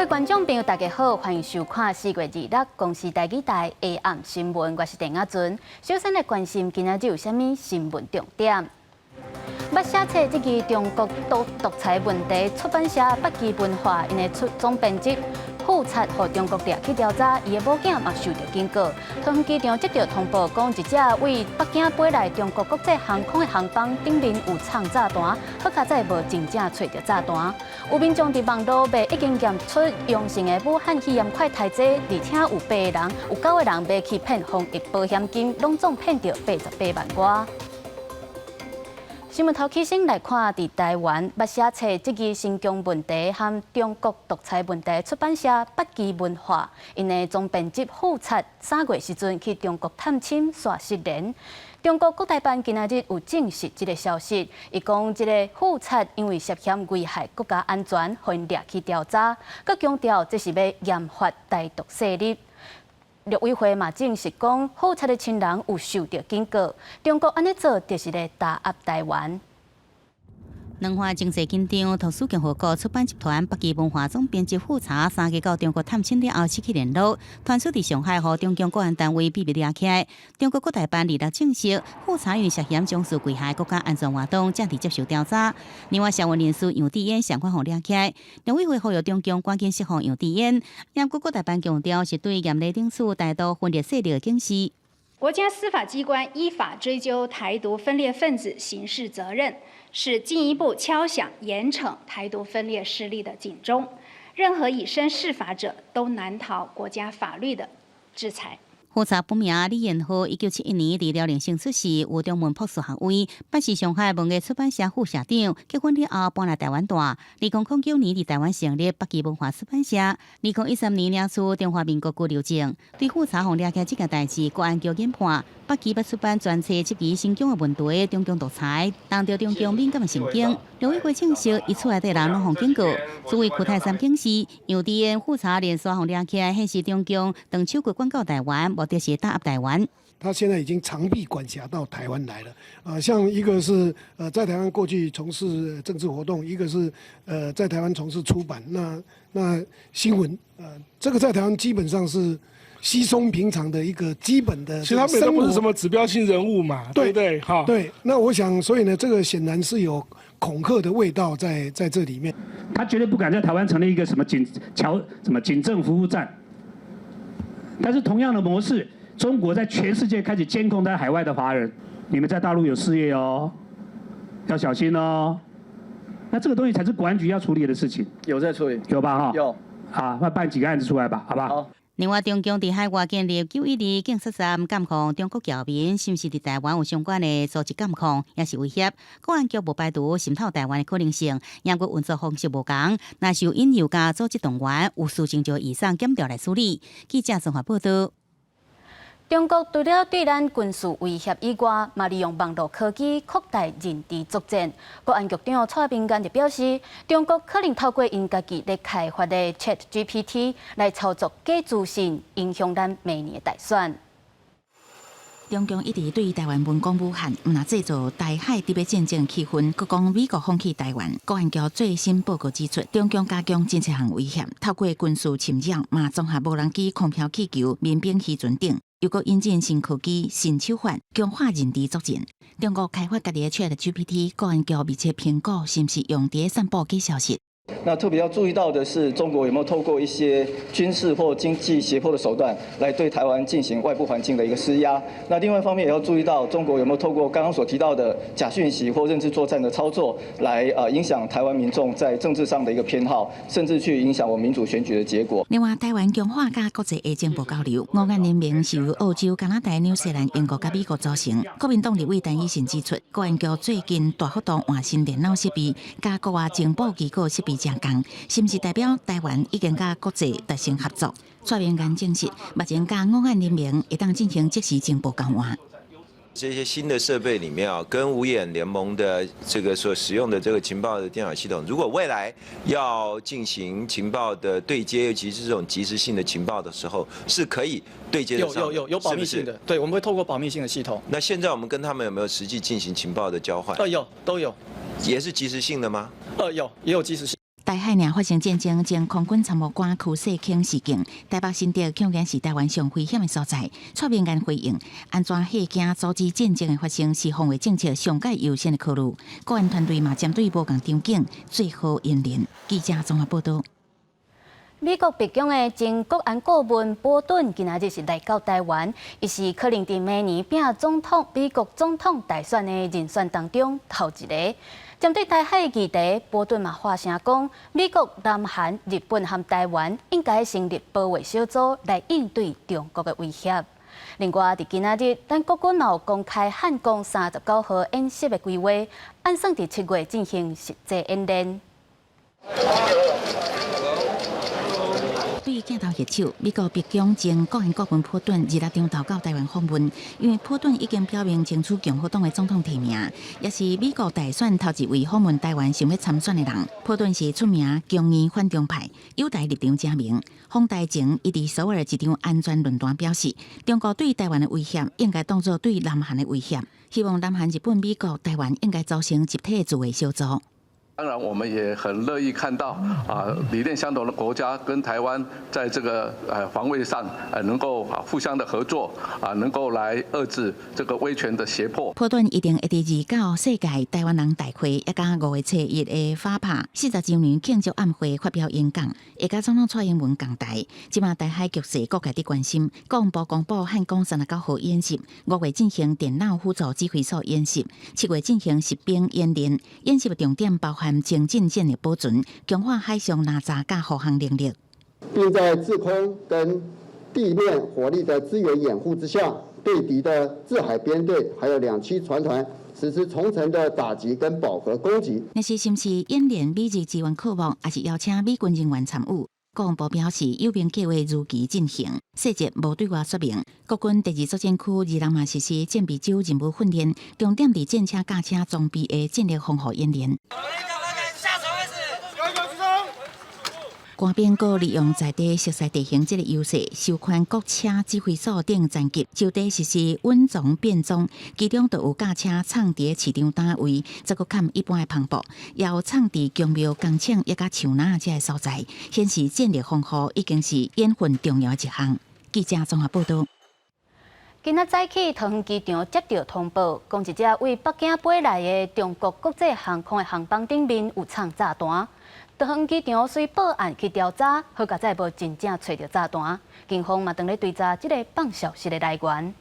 觀眾朋友，大家好，歡迎收看4月26公視台語台下暗新聞，我是鄭亞尊。首先來關心今仔日有啥物新聞重點。捌寫冊這支中國獨裁問題出版社北極文化，𪜶的出總編輯傅察予中國掠去調查，伊的某囝嘛受著警告。桃園機場接著通報講，一隻對北京飛來中國國際航空的航班頂面有藏炸彈，好佳哉無真正揣著炸彈。有民眾佇網路賣已經驗出陽性的武漢肺炎快篩劑，而且有八個人，有九個人買去騙防疫保險金，攏總騙著88萬外。新聞頭起先來看，佇台灣捌寫冊這支新疆問題和中國獨裁問題出版社北極文化，𪜶的總編輯傅察3月時陣去中國探親，煞失聯。中國國台辦今仔日有證實這个消息，伊講這个傅察因為涉嫌危害國家安全，予𪜶掠去調查，閣強調這是欲嚴罰台獨勢力。陸委會嘛證實講，傅察的親人有受著警告，中國按呢做就是咧打壓台灣。兩岸情勢緊張，圖書共和國出版集團北極文化總編輯傅察3月到中國探親了後失去聯絡，傳出佇上海予中共國安單位秘密掠起來。中國國台辦26證實，傅察因為涉嫌從事危害國家安全活動，正佇接受調查。另外，社運人士楊智恩相款予掠起來，陸委會呼籲中共趕緊釋放楊智恩。毋過國台辦強調，是對嚴厲懲處台獨分裂勢力的警示。國家司法機關依法追究台獨分裂分子刑事責任，是進一步敲響嚴懲台獨分裂勢力的警鐘。任何以身試法者都難逃國家法律的制裁。傅察本名李延和，1971年佇遼寧省出世，有中文博士學位，捌是上海文藝出版社副社長。結婚了後搬來台灣蹛。2009年佇台灣成立北極文化出版社。2013年領取中華民國居留證。對傅察予掠起這件代誌，國安局研判，北極捌出版專冊質疑新疆的問題，中共獨裁，動著中共敏感的神經。陸委會證實，伊厝內底人攏予警告。主委區泰山表示，楊智恩傅察連續予掠起來，顯示中共長手腳管教台灣，目的是打壓台灣。他現在已經長臂管轄到台灣來了。啊，像一個是在台灣過去從事政治活動，一個是在台灣從事出版，那新聞，這個在台灣基本上是稀鬆平常的一個基本的。其實他們都不是什麼指標性人物嘛，對不對？哈，對。那我想，所以呢，這個顯然是有恐嚇的味道在這裡面。他絕對不敢在台灣成立一個什麼警僑什麼警政服務站。但是同樣的模式，中國在全世界開始監控在海外的華人，你們在大陸有事業哦，要小心哦。那這個東西才是國安局要處理的事情。有在處理。有吧？哈。有。好，那辦幾個案子出來吧，好吧？好。另外，中共佇海外建立912警察站監控中國僑民，是毋是佇台灣有相關的組織監控，抑是威脅？國安局無排除滲透台灣的可能性，毋過運作方式無仝，若是有引誘佮組織動員，有事情就移送檢調來處理。記者綜合報道。中國除了對咱軍事威脅以外，嘛利用網路科技擴大認知作戰。國安局長蔡明彥就表示，中國可能透過𪜶家己咧開發的 ChatGPT 來操作假資訊，影響咱明年的大選。中共一直對台灣文攻武嚇，毋但製造台海特別戰爭氣氛，閣講美國放棄台灣。國安局最新報告指出，中共加強真濟項威脅，透過軍事侵擾，嘛綜合無人機、空飄氣球、民兵漁船等，又閣引進新科技、新手法，強化認知作戰。中國開發家己的 ChatGPT，國安局密切評估是毋是用佇散布假消息。那特別要注意到的是，中國有沒有透過一些軍事或經濟脅迫的手段，來對台灣進行外部環境的一個施壓？那另外一方面也要注意到，中國有沒有透過剛剛所提到的假訊息或認知作戰的操作，來影響台灣民眾在政治上的一個偏好，甚至去影響我們民主選舉的結果。另外，台灣強化佮國際的情報交流，五眼聯盟是由澳洲、加拿大、紐西蘭、英國佮美國組成。國民黨立委陳以信指出，國安局最近大幅度換新電腦設備，佮國外情報機構設備正仝，是毋是代表台灣已經佮國際達成合作？蔡明彥證實，目前佮五眼聯盟會當進行即時情報交換。這些新的設備裡面啊，跟五眼聯盟的這個所使用的這個情報的電腦系統，如果未來要進行情報的對接，尤其是這種即時性的情報的時候，是可以對接的。有有有有保密性的，對，我們會透過保密性的系統。那現在我們跟他們有沒有實際進行情報的交換？有，都有。也是即時性的嗎？有，也有即時性。台海若發生戰爭，前空軍參謀官柯世清示警，台北新竹恐驚是台灣上危險的所在。蔡明彥回應：按怎嚇驚阻止戰爭的發生，是防衛政策上蓋優先的考慮。國安團隊嘛針對無仝場景做好演練。記者綜合報道。美國白宮的前國安顧問波頓今仔日是來到台灣，伊是可能佇明年拼總統美國總統大選的人選當中頭一个。針對台海議題，波頓嘛發聲講，美國、南韓、日本和台灣應該成立保衛小組來應對中國的威脅。另外，佇今仔日，咱國軍有公開漢光39號演習的規劃，按算佇7月進行實際演練。對鏡頭揮手，美國白宮前國安顧問波頓二六中晝到台灣訪問，因為波頓已經表明爭取共和黨的總統提名，也是美國大選頭一位訪問台灣想欲參選的人。波頓是出名強硬反中派，友台立場鮮明。訪台前，伊佇首爾一場安全論壇表示，中國對台灣的威脅應該當作對南韓的威脅，希望南韓、日本、美國、台灣應該組成集體自衛小組。當然，我們也很樂意看到啊，理念相同的國家跟台灣在這個防衛上，能夠啊互相的合作，啊能夠來遏制這個威權的脅迫。波頓一定會佇29世界台灣人大會，抑佮5月初1的法拍40週年慶祝晚會發表演講，會佮總統蔡英文共台。這馬台海局勢各界佇關心，國防部公布漢光39號演習，5月進行電腦輔助指揮所演習，7月進行實兵演練。演習的重點包含精進戰力保存、強化海上攔截佮護航能力，並在制空跟地面火力的支援掩護之下，對敵的制海編隊還有兩棲船團實施重層的打擊跟飽和攻擊。若是是毋是演練美日支援課目，抑是邀請美軍人員參與？國防部表示，有關計劃如期進行，細節無對外說明。國軍第二作戰區二六嘛實施戰備週任務訓練，重點佇戰車駕車裝備的戰力防護演練。官兵閣利用在地熟悉地形這个優勢，授權國車指揮所等層級就地實施穩裝變裝，其中就有駕車藏佇市場單位，這閣較一般的篷布，也有藏佇宮廟工廠抑佮樹林這个所在，顯示戰力防護已經是演訓重要的一項。記者綜合報道。今仔早起，桃園機場接到通報，講一隻對北京飛來的中國國際航空的航班頂面有藏炸彈。桃園機場隨報案去調查，好佳哉無真正揣著炸彈。警方嘛，正咧追查這个放消息的來源。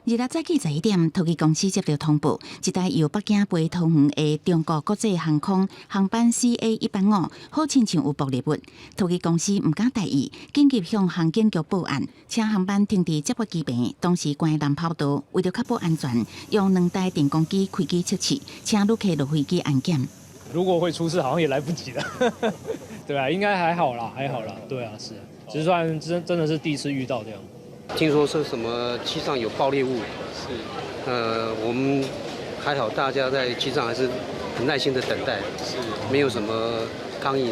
二六早起11點，桃機公司接到通報，一台由北京飛桃園的中國國際航空航班 CA 185，好親像有爆裂物。桃機公司毋敢大意，緊急向航警局報案，請航班停佇接駁機坪。當時關南跑道，為著確保安全，用兩台電光機開機測試，請旅客落飛機安檢。如果會出事，好像也來不及了，對啊，應該還好啦，還好啦，對啊，是，只是算真真的是第一次遇到這樣。聽說是什麼機上有爆裂物，是，我們還好，大家在機上還是很耐心的等待，是，沒有什麼抗議。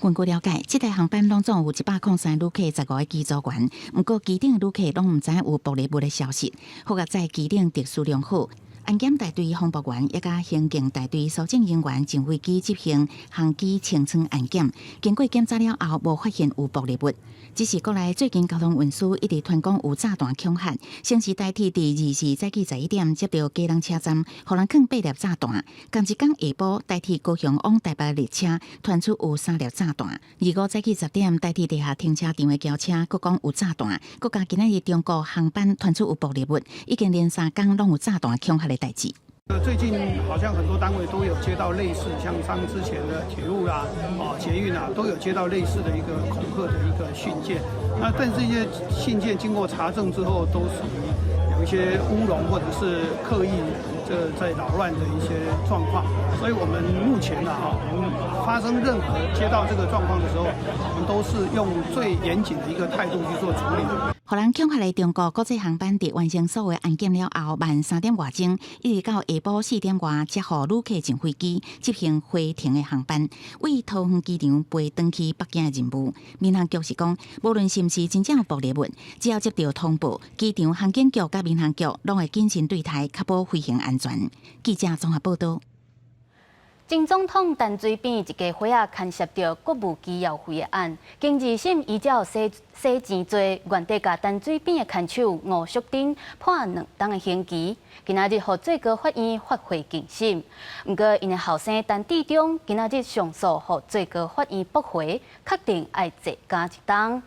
根據了解，這台航班攏總有103旅客，15个機組員。毋過機頂旅客攏毋知有爆裂物的消息。好佳哉機頂秩序良好。安檢大隊防爆員抑佮刑警大隊搜證人員上飛機執行航機清艙安檢，經過檢查了後，無發現有爆裂物。只是國內最近交通運輸一直傳講有炸彈恐嚇，先是台鐵佇24早起11點接到基隆車站，予人囥八粒炸彈。仝一工下晡，台鐵高雄往台北列車傳出有三粒炸彈。25早起10點，台鐵地下停車場的轎車閣講有炸彈，閣加今仔日中國航班傳出有爆裂物，已經連三工攏有炸彈恐嚇的代誌。最近好像很多單位都有接到類似，像像之前的鐵路啦、哦捷運啊，都有接到類似的一個恐嚇的一個信件。那但這些信件經過查證之後，都屬於有一些烏龍或者是刻意這在擾亂的一些狀況。所以我們目前呢，哈，我們發生任何接到這個狀況的時候，我們都是用最嚴謹的一個態度去做處理。予人恐嚇的中國國際航班佇完成所有安檢了後，晚3點外鐘，一直到下晡4點外，才予旅客上飛機執行回程的航班，對桃園機場飛轉去北京的任務。民航局是講，無論是毋是真正有爆裂物，只要接到通報，機場航警局佮民航局攏會謹慎對待，確保飛行安全。記者綜合報道。前總統陳水扁一家伙仔牽涉著國務機要費的案，經二審依照洗洗錢罪，原底共陳水扁的牽手吳淑珍判2冬的刑期。今仔日予最高法院發回重審，毋過𪜶的後生陳致中今仔日上訴，予最高法院駁回，確定愛坐監一冬。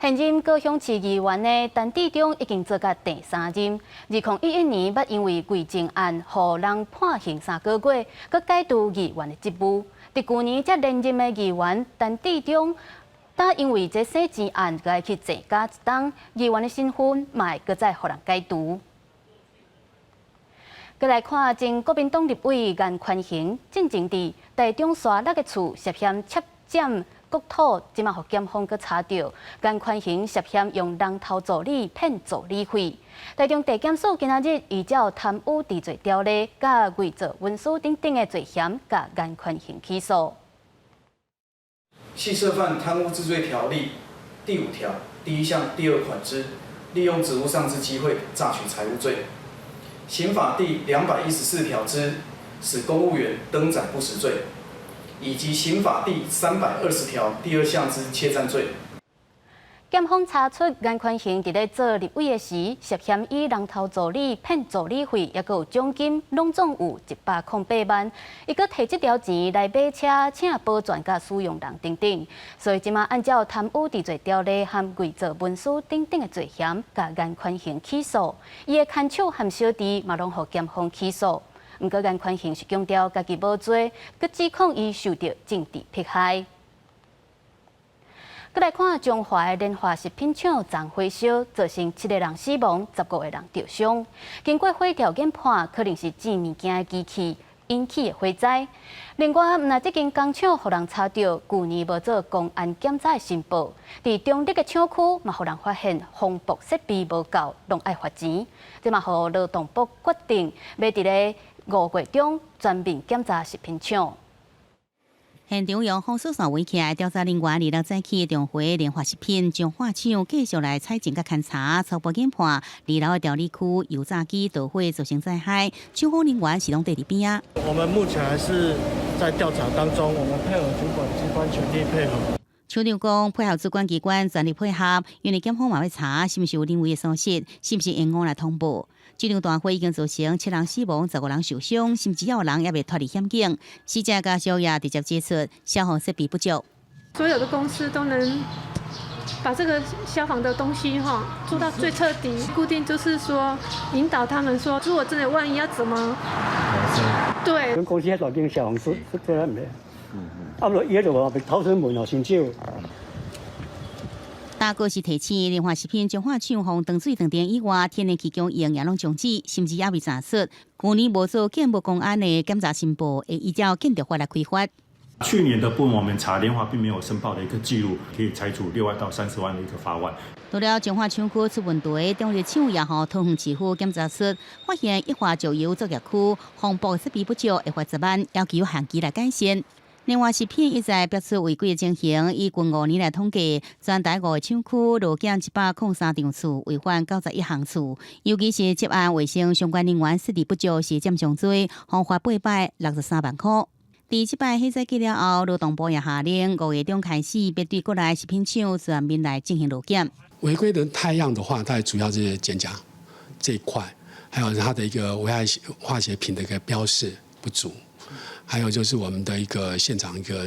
現任高雄市議員的陳致中已經做到第三任。2011年，捌因為偽證案，予人判刑3個月，閣解除議員的職務。佇舊年才連任的議員陳致中，但因為這洗錢案，閣愛去坐監一冬，議員的身份嘛會閣再予人解除。閣來看前國民黨立委顏寬恆，進前佇台中沙鹿的厝涉嫌竊佔國土，這馬予檢方閣查著，顏寬恆涉嫌用人頭助理騙助理費。台中地檢署今仔日依照貪污治罪條例，佮偽造文書等等的罪嫌，共顏寬恆起訴。係涉犯貪污治罪條例第5條第1項第2款之利用職務上之機會詐取財物罪，刑法第214條之使公務員登載不實罪，以及刑法第320條第2項之竊佔罪。檢方查出顏寬恆佇咧做立委的時，涉嫌以人頭助理騙助理費，抑閣有獎金，攏總有108萬。伊閣提這條錢來買車、請保全佮使用人等等。所以這馬按照貪污治罪條例和偽造文書等等的罪嫌，共顏寬恆起訴。伊的牽手和小弟嘛攏予檢方起訴。毋過顏寬恆是強調家己無罪，閣指控伊受著政治迫害。閣來看彰化的聯華食品廠縱火燒，造成7個人死亡，15個人著傷。經過火調研判，可能是製物件的機器引起的火災。另外，毋但這間工廠予人查著，舊年無做工安檢查的申報，佇中壢的廠區嘛，予人發現防爆設備無夠，攏愛罰錢。這嘛予勞動部決定，欲佇咧5月中全面檢查食品廠。現場用封鎖線圍起來，調查人員26早起重回聯華食品彰化廠，繼續來採證佮勘查，初步研判二樓的調理區油炸機導火造成災害，廠方人員是攏佇佇邊仔。我們目前還是在調查當中，我們配合主管機關全力配合。廠長講配合主管機關全力配合，因為檢方嘛欲查是毋是有人為的疏失，是毋是延誤來通報。這場大火已經造成七人死亡、15人受傷，甚至有人猶未脫離險境。死者家屬也直接指出消防設備不足。所有的公司都能把這個消防的東西哈做到最徹底，固定就是說引導他們說，如果真的萬一要怎麼？對。阮公司遐大間消防設設備毋咧，啊無伊迄度逃生門哦，傷少。大哥是提醒，聯華食品彰化廠予斷水斷電以外，天然氣供應也攏終止，甚至猶未查出。舊年無做建物工安的檢查申報，會依照建築法來開罰。去年的部分，我們查聯華並沒有申報的一個記錄，可以裁處6萬到30萬的一個罰鍰。除了彰化廠區出問題，中壢廠也予桃園市府檢查出，發現液化石油作業區防爆設備不足，會罰10萬，要求限期來改善。另外，食品一再爆出違規的情形，以近5年來統計，全台五個廠區落檢103場次，違反91項次。尤其是職安衛生相關人員設置不足，是佔上濟，予罰863萬塊。佇這擺火災過了後，勞動部也下令5月中開始，欲對國內食品廠全面來進行落檢。違規的態樣的話，它主要是檢價這一塊，還有它的一個危害化學品的一個標示不足。還有就是我們的一個現場一個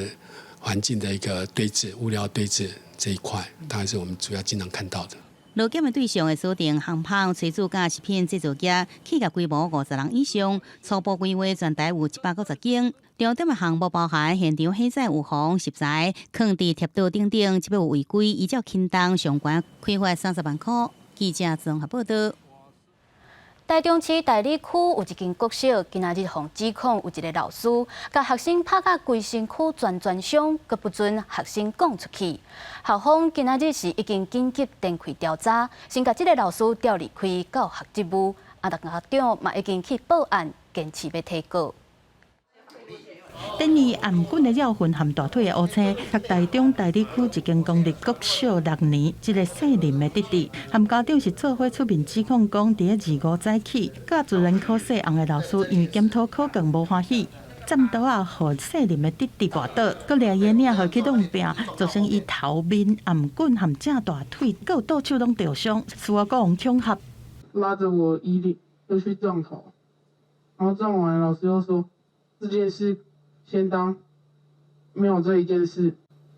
環境的一個堆置物料堆置這一塊，大概是我們主要經常看到的。落檢的對象會鎖定烘焙、炊煮佮食品製造業，企業規模50人以上，初步規劃全台有190間。重點的項目包含現場火災預防、食材、囥佇貼桌等等，這欲有違規，依照輕重相關開罰30萬塊。記者綜合報道。台中市大里區有一間國小，今仔日予指控有一个老師，共學生拍甲規身軀全全傷，閣不准學生講出去。校方今仔日是已經緊急展開調查，先共這个老師調離開教學職務，啊，家長嘛已經去報案，堅持欲提告。等於頷頸的繞痕和大腿的烏青，讀台中大里區一間公立國小六年，這个姓林的弟弟，和家長是做伙出面指控講，佇咧25早起，教自然科細項的老師因為檢討考卷無歡喜，斬刀仔，予細林的弟弟跋倒，閣掠伊的領予伊去弄拚，造成伊頭面、頷頸和正大腿，閣有倒手攏著傷，事後閣予恐嚇。拉着我衣領又去撞頭，然後撞完，老師又說這件事先當沒有這一件事，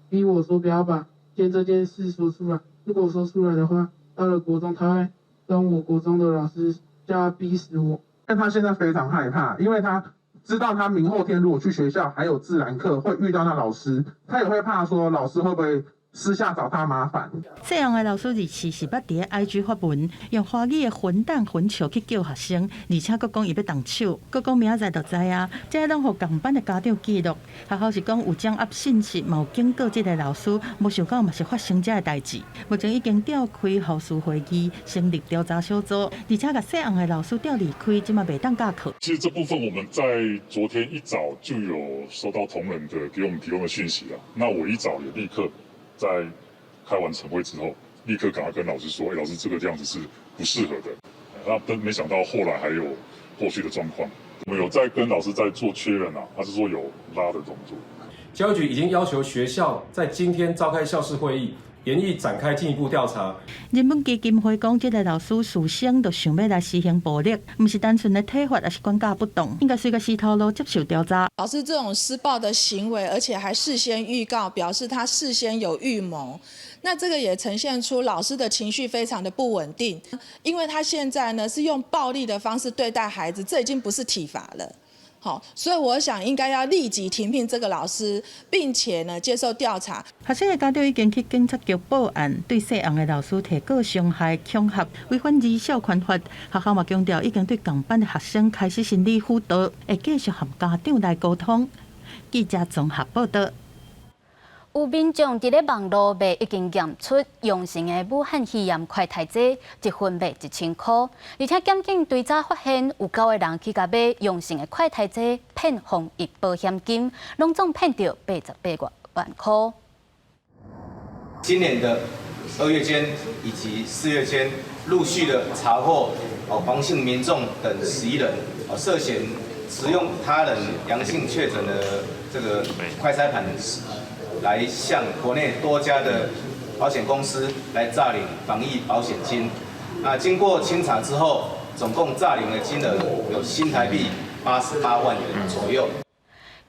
逼我說不要把今天這件事說出來。如果說出來的話，到了國中他會跟我國中的老師叫他逼死我。但他現在非常害怕，因為他知道他明後天如果去學校還有自然課會遇到那老師，他也會怕說老師會不會私下找他麻煩。姓楊的老師24是捌佇 IG 發文，用華語的混蛋混球去叫學生，而且閣講伊欲動手，閣講明仔載就知影。這攏予仝班的家長記錄。學校是講有掌握信息，嘛有警告這个老師，無想到嘛是發生這个代誌。目前已經召開護士會議，成立調查小組，而且共姓楊的老師調離開，這馬袂當教課。其實這部分我們在昨天一早就有收到同仁的給我們提供的訊息了。那我一早也立刻在開完晨會之後，立刻趕快跟老師說：“欸，老師，這個這樣子是不適合的。”那但沒想到後來還有後續的狀況，我們有在跟老師在做確認啊，他是說有拉的動作。教育局已經要求學校在今天召開校事會議，研議展開進一步調查。人本基金會講，這个老師事先就想欲來施行暴力，毋是單純的體罰，抑是管教不當，應該隨個洗頭路接受調查。老師這種施暴的行為，而且還事先預告，表示他事先有預謀。那這個也呈現出老師的情緒非常的不穩定，因為他現在呢是用暴力的方式對待孩子，這已經不是體罰了。好，所以我想應該要立即停聘這個老師，並且呢接受調查。學生的家長已經去警察局報案，對姓楊的老師提告傷害、恐嚇、違反兒少權法。學校嘛強調，已經對仝班的學生開始心理輔導，會繼續和家長來溝通。記者綜合報道。有民眾佇咧網路賣已經驗出陽性的武漢肺炎快篩劑，一份賣1000箍，而且檢警追查發現有九个人去共買陽性的快篩劑騙防疫保險金，攏總騙著88外萬箍。今年的2月間以及4月間，陸續的查獲哦黃姓民眾等11人，哦涉嫌持用他人陽性確診的這個快篩盤，來向國內多家的保險公司來詐領防疫保險金。啊，經過清查之後，總共詐領的金額有新台幣88萬元左右。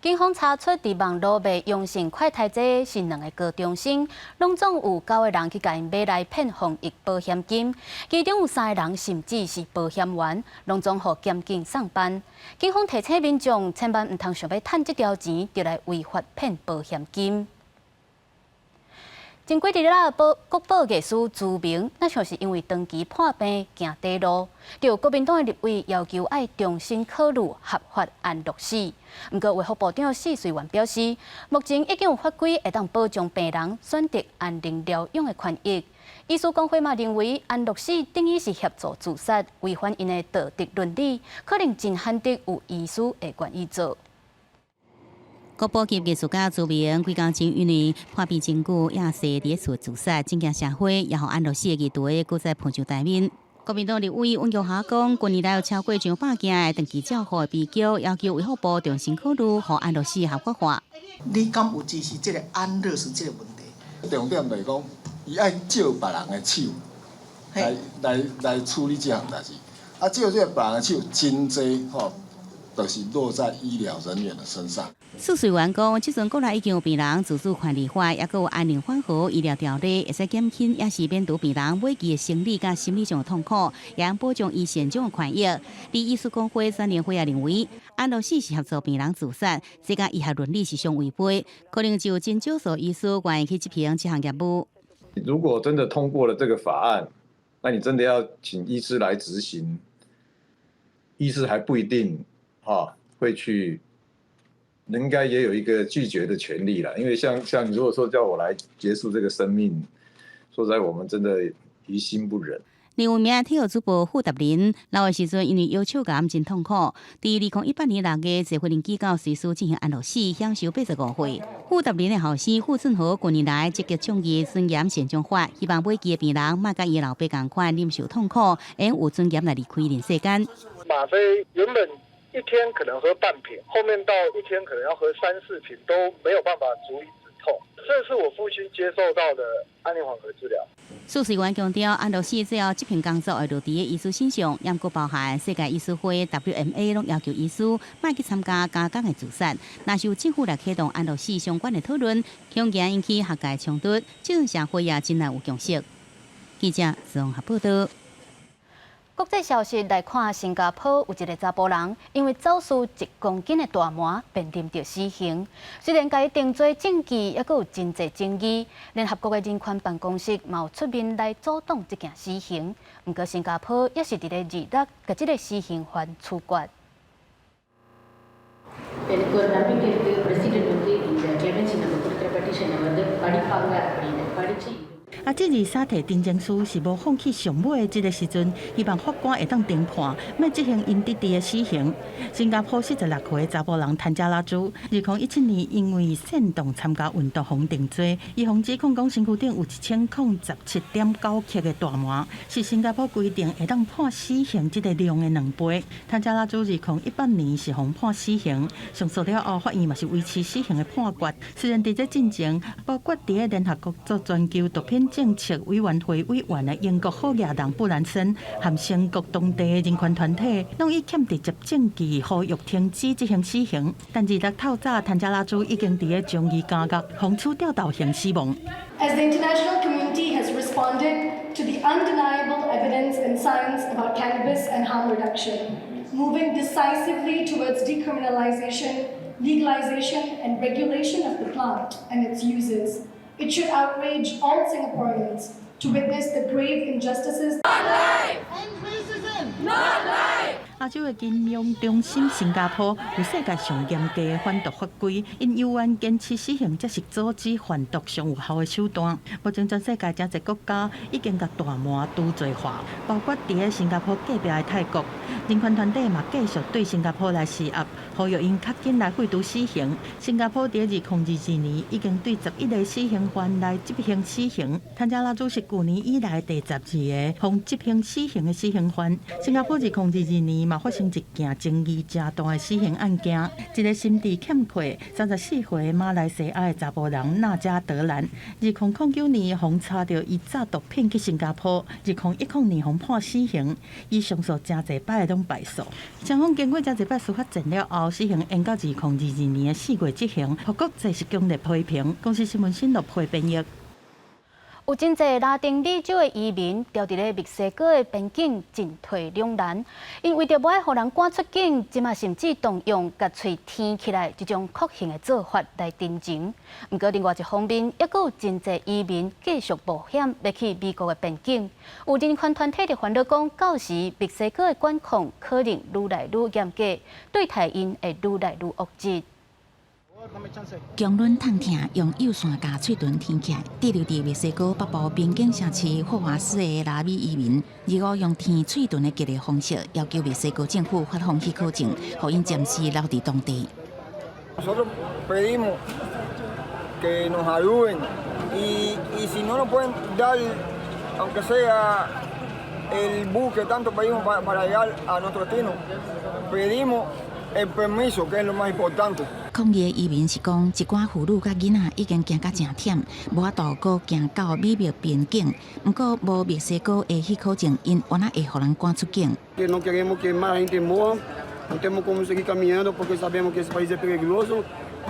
警方查出佇網路賣陽性快篩劑是兩个高中生，攏總有九个人去共𪜶買來騙防疫保險金，其中有三个人甚至是保險員，攏總予檢警送辦。警方提醒民眾，千萬毋通想欲趁這條錢，就來違法騙保險金。前幾日啦，國寶藝師朱銘，若像是因為長期破病行短路，就國民黨的立委要求愛重新考慮合法安樂死。毋過衛福部長施瑞元表示，目前已經有法規會當保障病人選擇安寧療養的權益。醫師公會嘛認為，安樂死等於是協助自殺，違反𪜶的道德倫理，可能真罕得有醫師會願意做。國寶級藝術家朱銘，幾工前因為破病真久，也逝佇厝自殺，震驚社會，也予安樂死的議題閣再浮上台面。國民黨立委尹玉霞講，近年來有超過上百件的長期照護的悲劇，要求衛福部重新考慮，予安樂死合法化。你敢有支持這个安樂死這个問題？重點就是講，伊愛借別人的手來處理這項代誌，啊，借這个別人的手，真濟吼，就是落在醫療人員的身上。施瑞元講，這陣國內已經有病人自主權利法，抑閣有安寧緩和醫療條例，會使減輕抑是免除病人尾期的生理佮心理上的痛苦，也保障伊善終的權益。而醫師公會全聯會也認為，安樂死是協助病人自殺，這佮醫學倫理是相違背，可能就真少數醫師願意去執行這項業務。如果真的通過了這個法案，那你真的要請醫師來執行，醫師還不一定哈會去。應該也有一個拒絕的權利啦，因為像如果說叫我來結束這個生命，說實在我們真的於心不忍。另有名體育主播傅達林，老的時陣因為腰手癌真痛苦，佇2018年6月坐飛機到瑞士進行安樂死，享壽85歲。傅達林的後生傅俊豪近年來積極倡議尊嚴善終法，希望尾期的病人莫佮伊老爸仝款忍受痛苦，會有尊嚴來離開人世間。嗎啡原本一天可能喝半瓶，後面到一天可能要喝三四瓶都沒有辦法足以止痛。這是我父親接受到的安寧緩和治療。訴訟員強調，安樂死最後執行工作會落佇醫師身上，毋過包含世界醫師會 WMA 攏要求醫師莫去參加加工的自殺。若是有政府來啟動安樂死相關的討論，恐驚引起學界衝突，這陣社會也真難有共識。記者綜合報道。國際消息來看，新加坡有一个查埔人，因為走私1公斤的大麻，面臨著死刑。雖然共伊定罪證據猶閣有真濟爭議，聯合國的人權辦公室嘛有出面來阻擋這件死刑。毋過新加坡也是佇咧26，共這个死刑犯處決。 எனக்கு ஒரு நம்பிக்கை இருக்கு பிரசிடென்ட் வந்து இந்த கிளெமென்சி நம்ம கொடுக்குற பெட்டிஷனை வந்து படிப்பாங்க அப்படின்னு படிச்சு 啊，這二沙提陳情書是無放棄上尾的這个時陣，希望法官會當定判，欲執行𪜶弟弟的死刑。新加坡46歲查埔人譚加拉珠，2017年因為煽動參加運動予定罪，伊予指控講身軀頂有1017.9克的大麻，是新加坡規定會當判死刑這个量的2倍。譚加拉珠2018年是予判死刑，上訴了後，法院嘛是維持死刑的判決。雖然佇這進前，包括佇咧聯合國做全球毒品政策委員會委員的英國好額人布蘭森，和英國當地的人權團體，攏以欠直接證據呼籲停止執行死刑。但26透早，譚加拉珠已經佇咧樟宜監獄，予處吊頭刑死亡。 As the international community has responded to the undeniable evidence and science about cannabis and harm reduction, moving decisively towards decriminalization, legalization, and regulation of the plant and its uses, it should outrage all Singaporeans to witness the grave injustices. Not life! 亞洲的金融中心新加坡有世界上嚴格的反毒法規，𪜶猶原堅持死刑，才是阻止販毒上有效的手段。目前全世界誠濟國家已經共大麻除罪化，包括佇咧新加坡隔壁的泰國。人權團體嘛繼續對新加坡來施壓，呼籲𪜶較緊來廢除死刑。新加坡佇2022年已經對11個死刑犯來執行死刑。譚加拉珠是舊年以來第12個予執行死刑的死刑犯。新加坡2022年嘛發生一件爭議誠大的死刑案件，一个心智欠缺、34歲馬來西亞的查埔人納加德蘭，2009年予查著伊詐毒品去新加坡，2010年予判死刑，伊上訴誠濟擺攏敗訴。雙方經過誠濟擺司法戰了後，死刑延到2022年4月執行，予國際是強烈批評。公視新聞新樂配編譯。有真濟拉丁美洲的移民，牢佇咧墨西哥的邊境進退兩難，𪜶為著無愛予人趕出境，這馬甚至動用共喙舔起來這種酷刑的做法來陳情。毋過另外一方面，猶閣有真濟移民繼續冒險欲去美國的邊境。有人權團體就煩惱講，到時墨西哥的管控可能愈來愈嚴格，對待𪜶會愈來愈惡質。強忍痛疼，用幼線共喙唇舔起來。滯留佇墨西哥北部邊境城市霍華斯的拉美移民，25用舔喙唇的激烈方式，要求墨西哥政府發放許可證，予𪜶暫時留佇當地。 Nosotros pedimos que nos ayuden y si no nos pueden dar, aunque sea el bus que tanto pedimos para llegar a nuestro destino, pedimos el permiso, que es lo más importante. 抗議的移民是講，一寡婦女佮囡仔已經驚甲誠忝，無法度閣行到美墨邊境。毋過無墨西哥的許可證，𪜶猶若會予人趕出境。 Que no queremos que más gente muera, no tenemos cómo seguir caminando porque sabemos que ese país es peligroso,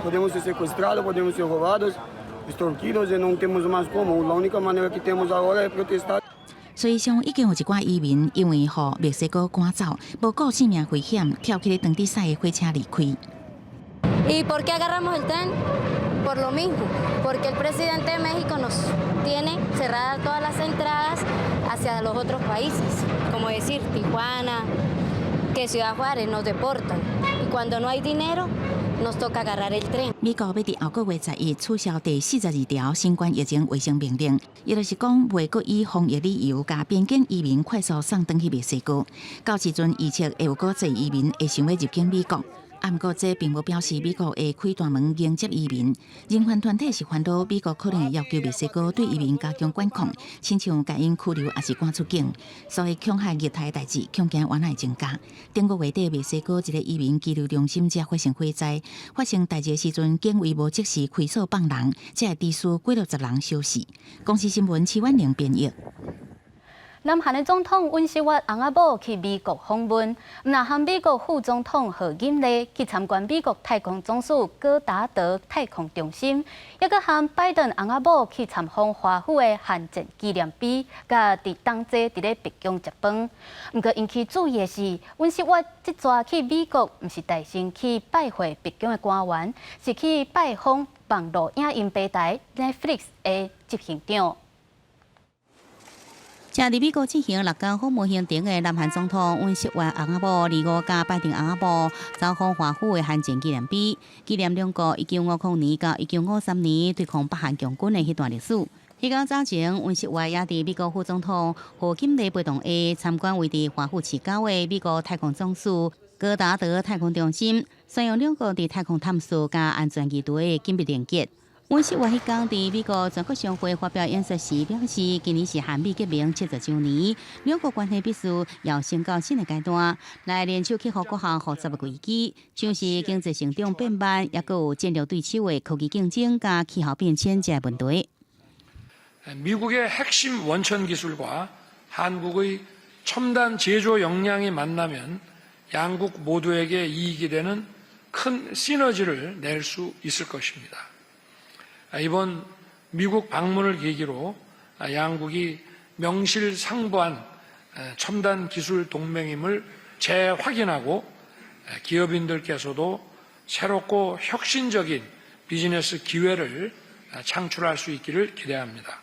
podemos ser secuestrados, podemos ser robados, extorquidos y no tenemos más cómo. La única manera que tenemos ahora es protestar. 所以上已經有一寡移民因為予墨西哥趕走，無顧性命危險，跳去咧當地駛的火車離開。 ¿Y por qué agarramos el tren? Por lo mismo, porque el presidente de México nos tiene cerradas todas las entradas hacia los otros países, como decir Tijuana, que Ciudad Juárez nos deportan. Y cuando no hay dinero, nos toca agarrar el tren. 美國欲佇後個月11取消第42條新冠疫情衛生命令，伊就是講袂閣以防疫理由，共邊境移民快速送轉去墨西哥。到時陣預測會有閣濟移民會想欲入境美國。啊，毋過這並無表示美國會開大門迎接移民。人權團體是煩惱美國可能會要求墨西哥對移民加強管控，親像共𪜶拘留抑是趕出境，所以恐嚇虐待代誌，恐驚原來增加。頂個月底，墨西哥一個移民羈留中心才發生火災，發生代誌的時陣，警衛無即時開鎖放人，才會致使幾落十人燒死。公視新聞徐婉玲編譯。南韓的總統尹錫悅翁仔某去美國訪問，毋但和美國副總統賀錦麗去參觀美國太空總署戈達德太空中心，抑閣和拜登翁仔某去參訪華府的韓戰紀念碑，佮佇同齊佇咧白宮食飯。毋過引起注意的是，尹錫悅這逝去美國，毋是代身去拜會白宮的官員，是去拜訪網路影音平台 Netflix 的執行長。正佇美國進行六天訪問行程的南韓總統尹錫悅翁仔某，二五佮拜登翁仔某走訪華府的韓戰紀念碑，紀念兩國1950年到1953年對抗北韓共軍的彼段歷史。彼工早前，尹錫悅也佇美國副總統賀錦麗陪同下參觀位佇華府市郊的美國太空總署戈達德太空中心，宣揚兩國佇太空探索佮安全議題的緊密連結。尹錫悅彼工佇美國全國商會發表演說時表示，今年是韓美結盟70週年，兩國關係必須躍升到新的階段，來聯手克服各項複雜的危機，像是經濟成長變慢，抑閣有戰略對手的科技競爭佮氣候變遷這個問題。 미국의 핵심 원천 기술과 한국의 첨단 제조 역량이 만나면 양국 모두에게 이익이 되는 큰 시너지를 낼 수 있을 것입니다. 이번 미국 방문을 계기로 양국이 명실상부한 첨단 기술 동맹임을 재확인하고 기업인들께서도 새롭고 혁신적인 비즈니스 기회를 창출할 수 있기를 기대합니다.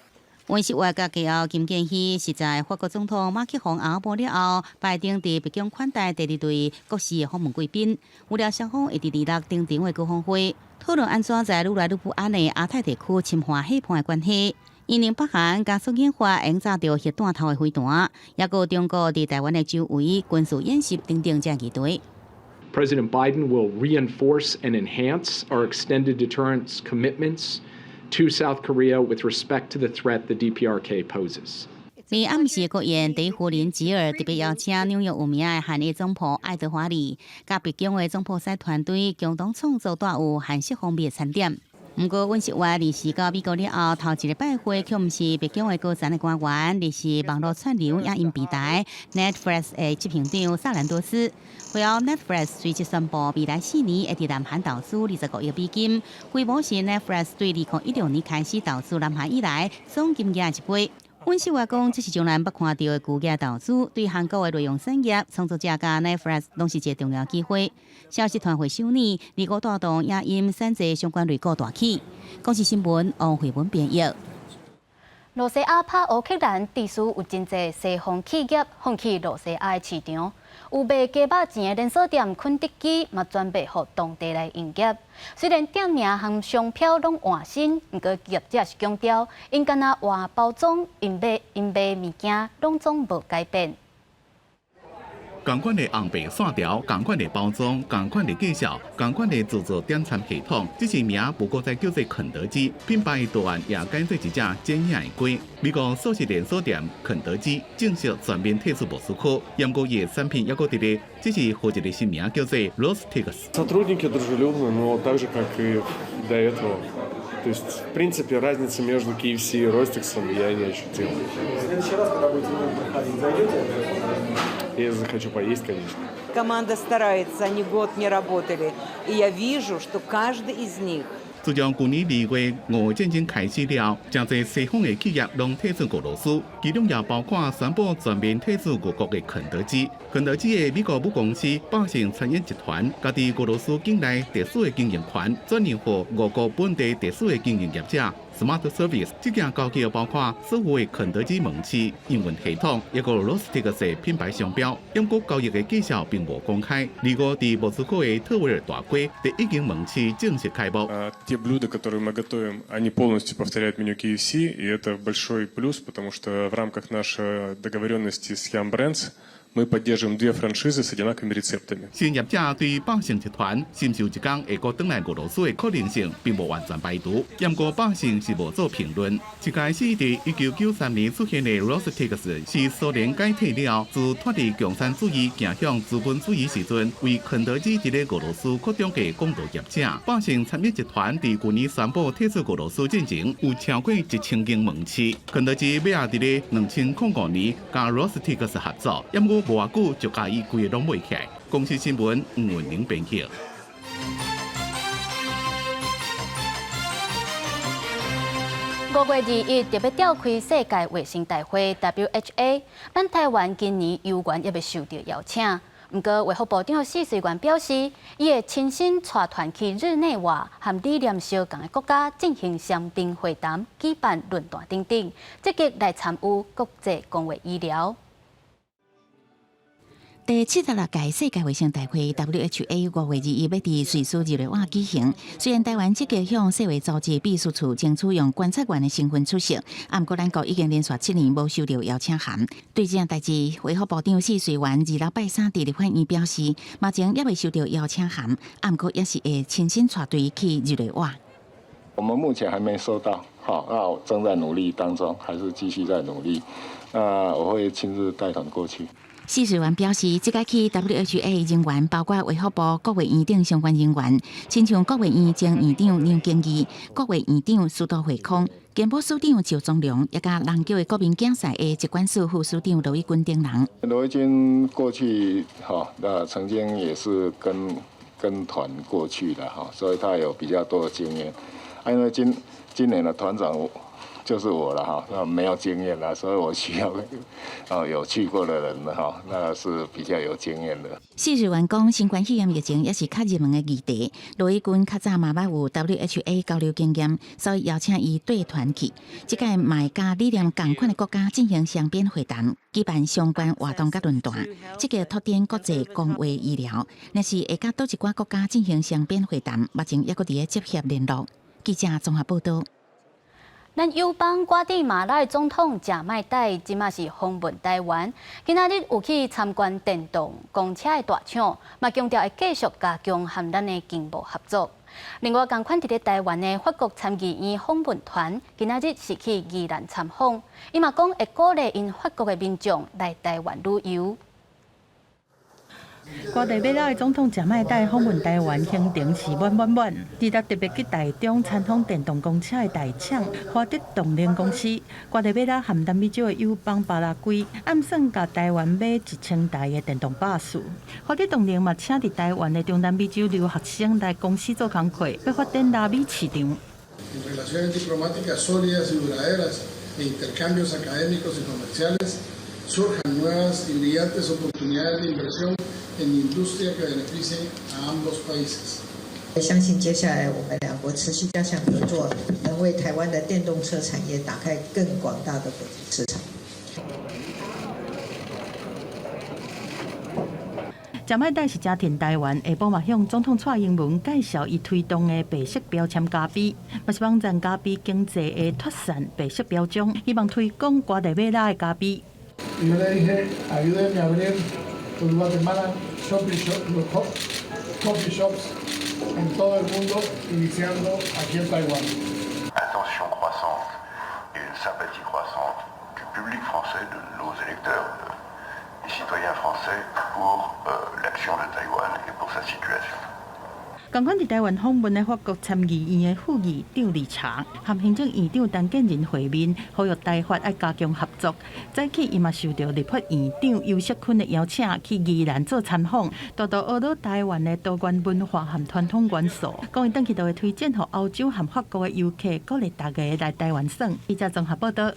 尹錫悅佮繼後金建希是在法國總統馬克宏翁仔某了後，拜登佇白宮款待第二對國事訪問貴賓。預料雙方會佇二六登場的高峰會，討論按怎在愈來愈不安的亞太地區深化伙伴的關係。因應北韓加速研發營造著核彈頭的飛彈，抑閣中國佇臺灣的周圍軍事演習等等這議題。 President Biden will reinforce and enhance our extended deterrence commitments to South Korea with respect to the threat the DPRK poses. 佇暗時國宴，第一夫人吉爾特別邀請紐約有名的韓裔總鋪愛德華利，佮白宮的總鋪師團隊共同創作帶有韓式風味的餐點。毋過，尹錫悅二四到美國了後，頭一个拜會卻毋是白宮的高層的官員，而是網路串流影音平台 Netflix 的執行長薩蘭多斯。會後，Netflix 隨即宣布，未來4年會佇南韓投資25億美金，規模是 Netflix 對2016年開始投資南韓以來總金額的一倍。尹錫悅講，這是從來毋捌看著的巨額投資，對韓國的內容產業創作者佮 Netflix 攏是一個重要機會。消息傳回首爾，二五帶動影音產業相關類股大起。公視新聞王慧文編譯。露西亞拍烏克蘭，致使有真濟西方企業放棄露西亞的市場。有賣雞肉錢的連鎖店肯德基嘛轉賣予當地來營業。雖然店名和商標攏換新，毋過業者是強調，𪜶干焦換包裝，𪜶賣𪜶賣物件攏總無改變。仝款的紅白線條，仝款的包裝，仝款的介紹，仝款的自助點餐系統，只是名無閣再叫做肯德基，品牌圖案也改做一隻剪影的雞。美國速食連鎖店肯德基正式全面退出莫斯科，毋過伊的產品猶閣佇咧，只是予一个新名叫做 Rostix。 Сотрудники дружелюбны, но так же, как и до этого. То есть, в принципе, разницы между KFC и Ростиксом я не ощутил. В следующий раз, когда будете мимо проходить, зайдете? Я захочу поесть, конечно. Команда старается, они год не работали. И я вижу, что каждый из них 自從舊年2月俄烏戰爭開始了，誠濟西方的企業攏退出俄羅斯，其中也包括宣布全面退出俄國的肯德基。肯德基的美國母公司百勝餐飲集團，共佇俄羅斯境內特許的經營權轉讓予俄國本地特許的經營業者 Smart Service。這件交易包括所有的肯德基門市營運系統，抑閣 Rostix 品牌商標。毋過交易的計數並無公開。二五佇莫斯科的特維爾大街第一間門市正式開幕。 Те блюда, которые мы готовим, они полностью повторяют меню KFC, и это большой плюс, потому что в рамках нашей договоренности с Yum Brands Мы поддерживаем две франшизы с одинаковыми рецептами。新業者對百勝集團是毋是有一工會閣轉來俄羅斯的可能性，並無完全排除。毋過百勝是無做評論。一開始佇1993年出現的 Rostix 是蘇聯解體了，自脫離共產主義走向資本主義時陣，為肯德基佇咧俄羅斯擴張的廣告業者。百勝餐飲集團佇舊年宣布退出俄羅斯進前，有超過1000間門市。肯德基尾仔佇咧2005年佮 Rostix 合作，毋過無偌久就共伊規个攏賣起來。公視新聞吳文玲編輯。5月21特別召開世界衛生大會 （WHA），咱台灣今年猶原猶未受著邀請。毋過衛福部長許瑞元表示，伊會親身帶團去日內瓦，和理念相仝的國家進行雙邊會談、舉辦論壇等等，積極來參與國際公衛醫療。第76屆世界衛生大會 （WHA） 5月21欲佇瑞士日內瓦舉行。雖然台灣積極向世衛組織秘書處爭取用觀察員的身份出席，啊，毋過咱國已經連續7年無收著邀請函。對這項代誌，衛福部長許瑞元26拜三佇立法院表示，目前猶未收著邀請函，啊，毋過也是會親身帶隊去日內瓦。我們目前還沒收到，好，那我正在努力當中，還是繼續在努力。那我會親自帶團過去。許瑞元表示，這擺去 WHA 人員包括衛福部、國衛院等相關人員，親像國衛院前院長梁敬義、國衛院長司徒惠康、健保署長趙宗龍，以及人叫的國民競賽的疾管署副署長羅一鈞等人。羅一鈞過去哈，那曾經也是跟團過去的哈，所以他有比較多的經驗。因為今年的團長就是我了哈，那沒有經驗啦，所以我需要哦有去過的人哈，那是比較有經驗的。許瑞元講，新冠肺炎疫情也是較熱門的議題。羅一鈞較早嘛捌有 WHA 交流經驗，所以邀請伊帶團去。這擺嘛會佮理念仝款的國家進行雙邊會談，舉辦相關活動佮論壇，積極拓展國際公衛醫療。若是會佮佗一寡國家進行雙邊會談，目前猶閣佇咧接洽聯絡。記者綜合報導。咱友邦瓜地馬拉的總統賈麥岱，這馬是訪問台灣。今仔日有去參觀電動公車的大廠，嘛強調會繼續加強和咱的經貿合作。另外，仝款佇咧台灣的法國參議院訪問團，今仔日是去宜蘭參訪，伊嘛講會鼓勵𪜶法國的民眾來台灣旅遊。瓜地馬拉的總統賈麥岱訪問台灣，行程是滿滿滿。26特別去台中參訪電動公車的大廠華德動能公司。瓜地馬拉和南美洲的友邦巴拉圭，暗算共台灣買1000台的電動巴士。華德動能嘛請佇台灣的中南美洲留學生來公司做工課，欲發展拉美市場。 Relaciones diplomáticas sólidas y duraderas e intercambios académicos y comerciales surjan nuevas y brillantes oportunidades de inversión en industria que beneficien a ambos países。相信接下來我們兩國持續加強合作，能為台灣的電動車產業打開更廣大的國際市場。賈麥岱是誠疼台灣，下晡嘛向總統蔡英文介紹伊推動的白色標籤咖啡，嘛是幫贊咖啡經濟的脫散白色標章，希望推廣瓜地馬拉的咖啡。 Yo le dije, ayúdeme a abrir los Guatemala coffee shops en todo el mundo, iniciando aquí en Taiwán. Attention croissante et une sympathie croissante du public français, de nos électeurs, des citoyens français pour l'action de Taïwan et pour sa situation. 仝款佇台灣訪問的法國參議院的副議長理查，和行政院長陳建仁會面，呼籲台法愛加強合作。早起伊嘛受著立法院長游錫堃的邀請，去宜蘭做參訪，多多學到台灣的多元文化和傳統元素。講伊轉去就會推薦予歐洲和法國的遊客，鼓勵大家來台灣耍。記者綜合報導。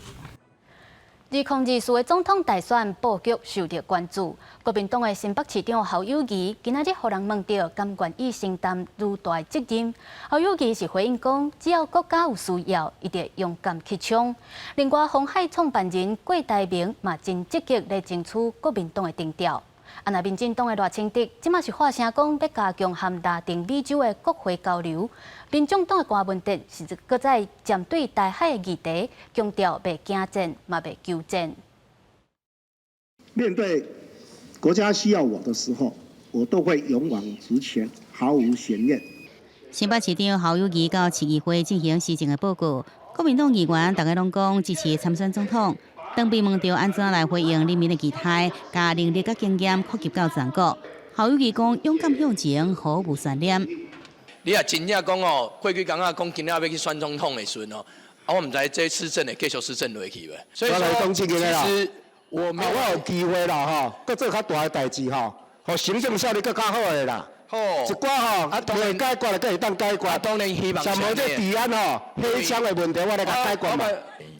2024的總統大選布局受著關注，國民黨的新北市長侯友宜今仔日予人問著，敢願意承擔愈大的責任？侯友宜是回應講，只要國家有需要，伊就勇敢去衝。另外，鴻海創辦人郭台銘嘛真積極咧爭取國民黨的定調。啊，若民進黨的賴清德，這馬是發聲講欲加強和拉丁美洲的國會交流。民眾黨的柯文哲是閣再針對台海的議題，強調袂驚戰，嘛袂求戰。面對國家需要我的時候，我都會勇往直前，毫無懸念。新北市長侯友宜到市議會進行施政的報告，國民黨議員逐家攏講支持參選總統。當被問到按怎來回應人民的期待，將能力佮經驗擴及到全國，侯友宜講勇敢向前，毫無懸念。你若真正講哦，過幾工仔講今仔欲去選總統的時陣哦，啊，我毋知這施政會繼續施政落去袂。所以說，其實我沒我有機會啦吼，閣做較大的代誌吼，予行政效率閣較好的啦。好，一寡吼，啊，未解決的，閣會當解決。當然希望。像無這治安吼，黑槍的問題，我來共解決嘛。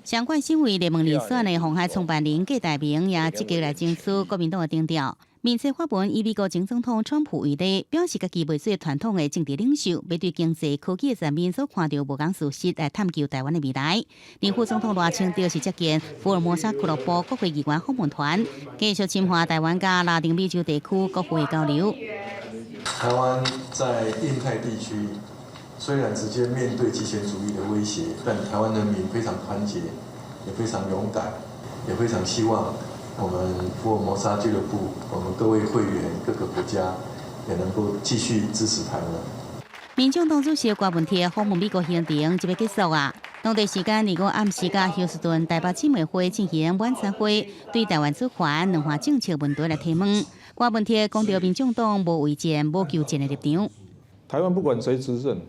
相關身為聯盟遴選的鴻海創辦人郭台銘也積極來爭取國民黨的定調。面冊發文以美國前總統川普為例，表示家己袂做傳統的政治領袖，欲對經濟科技的層面所看著無仝事實來探究台灣的未來。而副總統賴清德是接見福爾摩沙俱樂部國會議員訪問團，繼續深化台灣佮拉丁美洲地區國會交流。台灣在印太地區雖然直接面對極權主義的威脅，但台灣人民非常團結，也非常勇敢，也非常希望我們福爾摩沙俱樂部，我們各位會員各個國家也能夠繼續支持台灣。民進黨主席郭文鐵訪問美國行程這欲結束啊！當地時間25暗時佮休斯頓台北姊妹會進行晚餐會，對台灣主權、兩岸政策問題來提問。郭文鐵講著民進黨無畏戰、無求戰的立場。台灣不管誰執政，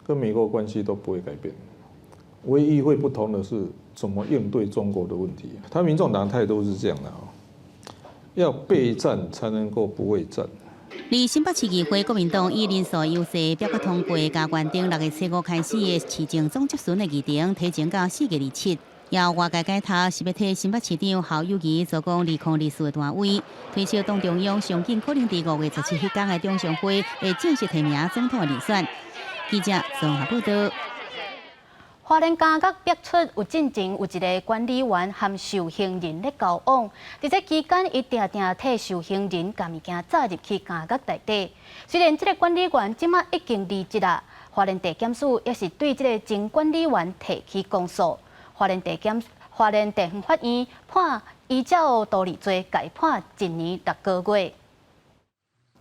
跟美國關係都不會改變。唯一會不同的是怎麼應對中國的問題。他民眾黨態度是這樣的啊，要備戰才能夠不畏戰。而新北市議會國民黨以人數優勢表決通過，共原定6月初5開始的市政總質詢的議程提前到4月27。由外界解讀是欲替新北市長侯友宜助攻2024的大位，推測黨中央上緊可能佇5月17彼工的中常會會正式提名總統的人選。記者綜合報道。花蓮監獄爆出有進前有一个管理員和受刑人咧交往，佇這期間，伊定定替受刑人共物件載入去監獄內底。雖然這个管理員這馬已經離職啦，花蓮地檢署也是對這个前管理員提起公訴。花蓮地方法院判依照圖利罪，共判1年6個月。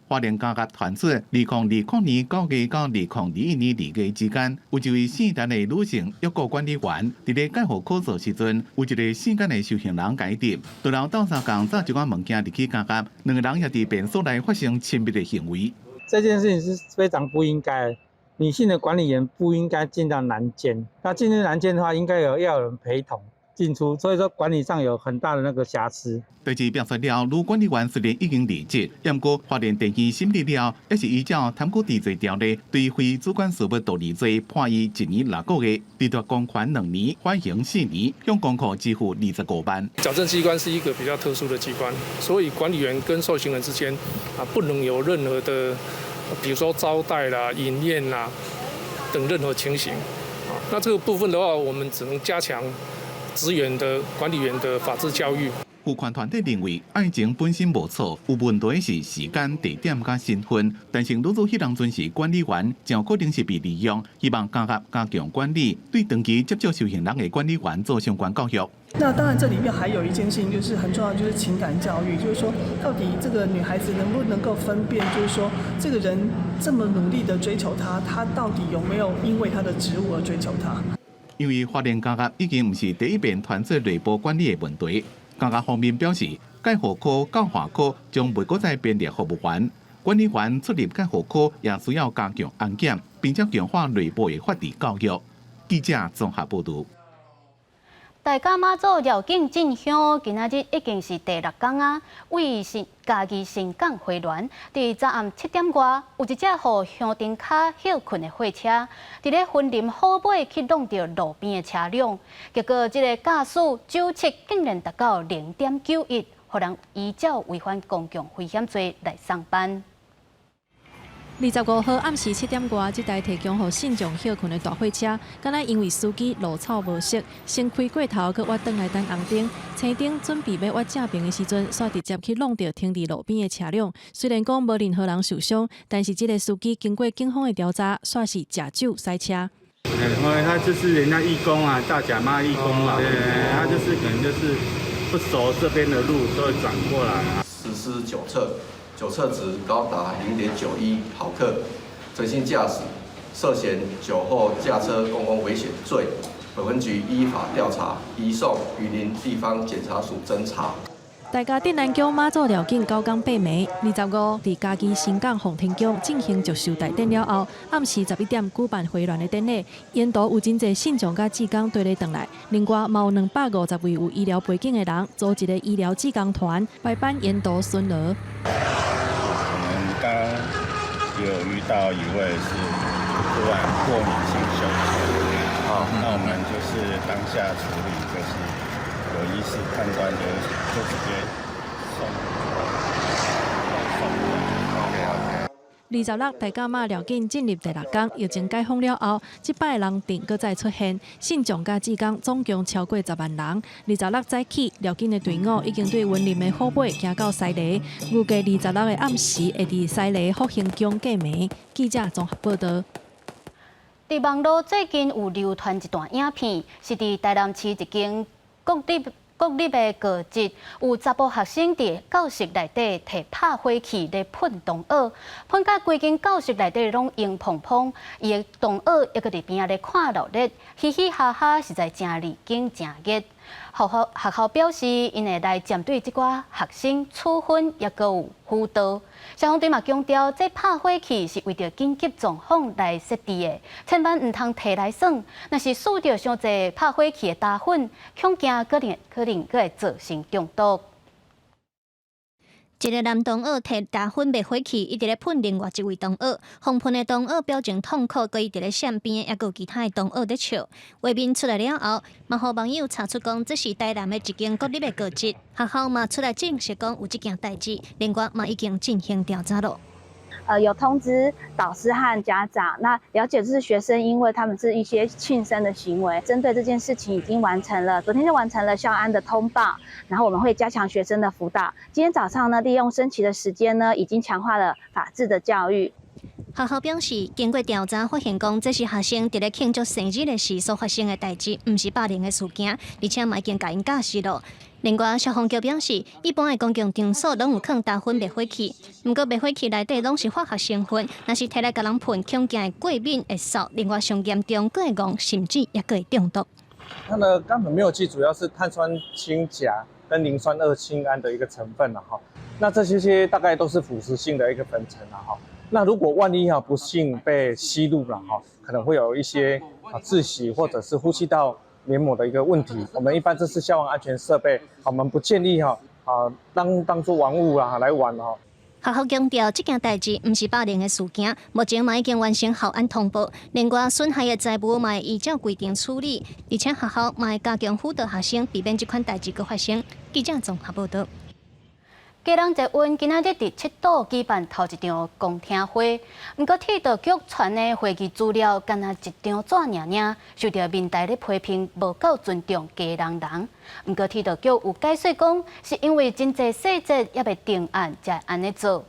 花蓮監獄傳出，2020年9月到2021年2月之間，有一位姓陳的女性抑閣管理員，佇咧介護可做時陣，有一个性感的受刑人共伊入，隨後鬥相共載一寡物件入去監獄，兩个人也佇便所內發生親密的行為。這件事情是非常不應該，女性的管理員不應該進到男監，那進入男監的話，應該有要有人陪同進出，所以說管理上有很大的那個瑕疵。代誌爆出了，女管理員雖然已經離職，毋過花蓮地院審理了，也是依照貪污治罪條例，對非主管事務圖利罪判伊1年6個月，褫奪公權2年，緩刑4年，向公庫支付25萬。矯正機關是一個比較特殊的機關，所以管理員跟受刑人之間啊，不能有任何的，比如說招待啦、飲宴啦等任何情形。啊，那這個部分的話，我們只能加強職員的管理員的法治教育。婦權團體認為愛情本身無錯，有問題是時間、地點佮身份。但是女子彼當陣是管理員，真有可能是被利用。希望監獄加強管理，對長期接觸受刑人的管理員做相關教育。那當然，這裡面還有一件事情，就是很重要，就是情感教育，就是說，到底這個女孩子能不能夠分辨，就是說，這個人這麼努力的追求她，她到底有沒有因為她的職務而追求她？因為花蓮監獄已經毋是第一遍傳出內部管理的問題。監獄方面表示，介護科、教化科將袂閣再編列服務員，管理員出入介護科也需要加強安檢，並且強化內部的法治教育。記者綜合報導。大甲媽祖繞境進香，今仔日已經是第六工啊。位是嘉義伸港回鑾，佇昨暗7點外，有一隻予香燈跤歇睏的貨車，佇咧雲林虎尾去挵著路邊的車輛，結果這个駕駛酒測竟然達到0.91，予人依照違反公共危險罪來送辦。25號暗時7點外，這台提供予信眾歇睏的大貨車，敢若因為司機路草無熟，先開過頭，閣倚轉來等紅燈，青燈準備欲倚正爿的時陣，煞直接去挵著停佇路邊的車輛。雖然講無任何人受傷，但是這个司機經過警方的調查，煞是食酒駛車。因為他就是人家義工啊，大甲媽義工嘛，對，他就是可能就是不熟這邊的路，所以轉過來啊。時施酒測，酒測值高達0.91毫克，陳姓駕駛涉嫌酒後駕車公共危險罪，本分局依法調查，移送雲林地方檢察署偵查。大家鎮瀾宮媽祖繞境九工八暝，25佇嘉義新港奉天宮進行祝壽大典了後，暗時11點舉辦回鑾的典禮。沿途有真濟信眾佮志工綴咧轉來，另外嘛有250位有醫療背景的人組一個醫療志工團，排班沿途巡邏。我們剛有遇到一位是突然過敏性休克，那我們就是當下處理，就是有醫師判斷就直接送送。 26大甲媽繞境進入第六工，疫情解封了後，這擺人陣閣再出現，信眾佮志工總共超過10萬人。26早起，繞境的隊伍已經對雲林的虎尾行到西螺，預計26的暗時會佇西螺福興宮過暝。記者綜合報導。佇網路最近有流傳一段影片，是佇台南市一間國立的高職，有查埔學生佇教室內底提拍火器咧噴同學，噴甲規間教室內底攏煙膨膨。伊的同學猶閣佇邊仔咧看熱鬧，嘻嘻哈哈，實在誠離經誠熱。學校表示，𪜶會來針對這寡學生處分，猶閣有輔導。消防隊嘛強調，這拍火器是為著緊急狀況來設置的，千萬毋通提來耍。若是欶著傷濟拍火器的焦粉，恐驚可能閣會造成中毒。一個男同學提焦粉滅火器，一直咧噴另外一位同學，予噴的同學表情痛苦，閣伊佇咧閃邊，猶閣有其他的同學佇笑。畫面出來了後，嘛予網友查出講，這是台南的一間國立的高職學校嘛出來證實講有這件代誌，另外嘛已經進行調查了。有通知導師和家長，那了解就是學生，因為他們是一些慶生的行為，針對這件事情已經完成了，昨天就完成了校安的通報，然後我們會加強學生的輔導。今天早上呢，利用升旗的時間呢，已經強化了法治的教育。學校表示，經過調查發現，講這是學生佇咧慶祝生日的時所發生的代誌，毋是霸凌的事件，而且嘛已經共𪜶教示了。另外，消防局表示，一般的公共場所攏有囥焦粉滅火器，毋過滅火器內底攏是化學成分，若是提來共人噴，恐驚會過敏、會嗽，另外上嚴重，閣會戇，甚至猶閣會中毒。它的乾粉滅火器主要是碳酸氫鉀跟磷酸二氫銨的一個成分啦，哈。那這些大概都是腐蝕性的一個粉塵啦，哈。那如果萬一哈不幸被吸入了哈，可能會有一些窒息或者是呼吸道黏膜的一個問題。我們一般這是消防安全設備，我們不建議哈當做玩物啊來玩哈。學校強調，這件代誌毋是霸凌的事件，目前嘛已經完成校安通報。另外，損害的財物嘛會依照規定處理，而且學校嘛會加強輔導學生，避免這款代誌閣發生。記者綜合報導。基隆捷運今仔日佇七堵舉辦頭一場公聽會，毋過鐵道局傳的會議資料，敢若一張紙爾爾，受著民代咧批評無夠尊重基隆人。毋過鐵道局有解釋講，是因為真濟細節猶未定案，才會按呢做。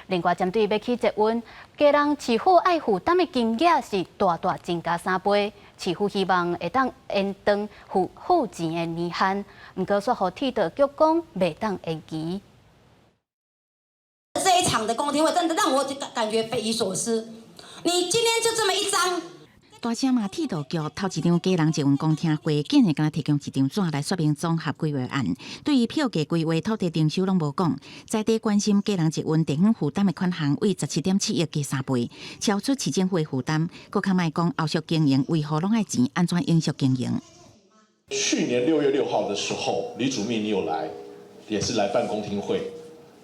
另外，針對欲起捷運，基隆市府愛負擔的金額是大大增加3倍，市府希望會當延長付錢的年限，毋過煞予鐵道局講袂當延期。這一場的公聽會真的讓我感覺匪夷所思。你今天就這麼一張。大聲嘛，鐵道局頭一場基隆捷運公聽會，竟然敢若提供一張紙來說明綜合規劃案。對於票價規劃、土地徵收攏無講，在地關心基隆捷運地方負擔的款項為17.7億加3倍，超出市政府的負擔。閣較莫講後續經營為何攏愛錢，按怎永續經營？去年6月6號的時候，李主秘你有來，也是來辦公聽會。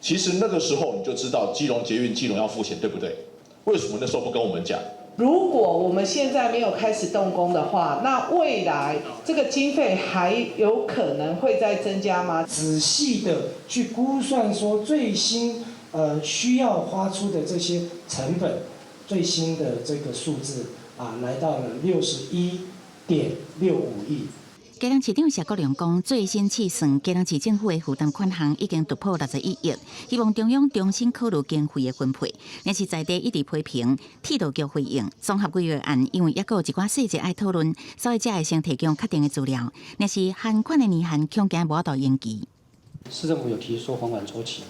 其實那個時候你就知道基隆捷運基隆要付錢，對不對？為什麼那時候不跟我們講？如果我們現在沒有開始動工的話，那未來這個經費還有可能會再增加嗎？仔細的去估算說最新需要花出的這些成本，最新的這個數字啊，來到了61.65億。基隆市長謝國樑講，最新試算，基隆市政府的負擔款項已經突破61億，希望中央重新考慮經費的分配。若是在地一直批評，鐵道局回應綜合規劃案，因為猶閣有一寡細節愛討論，所以才會先提供確定的資料。若是還款的年限，恐驚無法度延期。市政府有提說還款週期，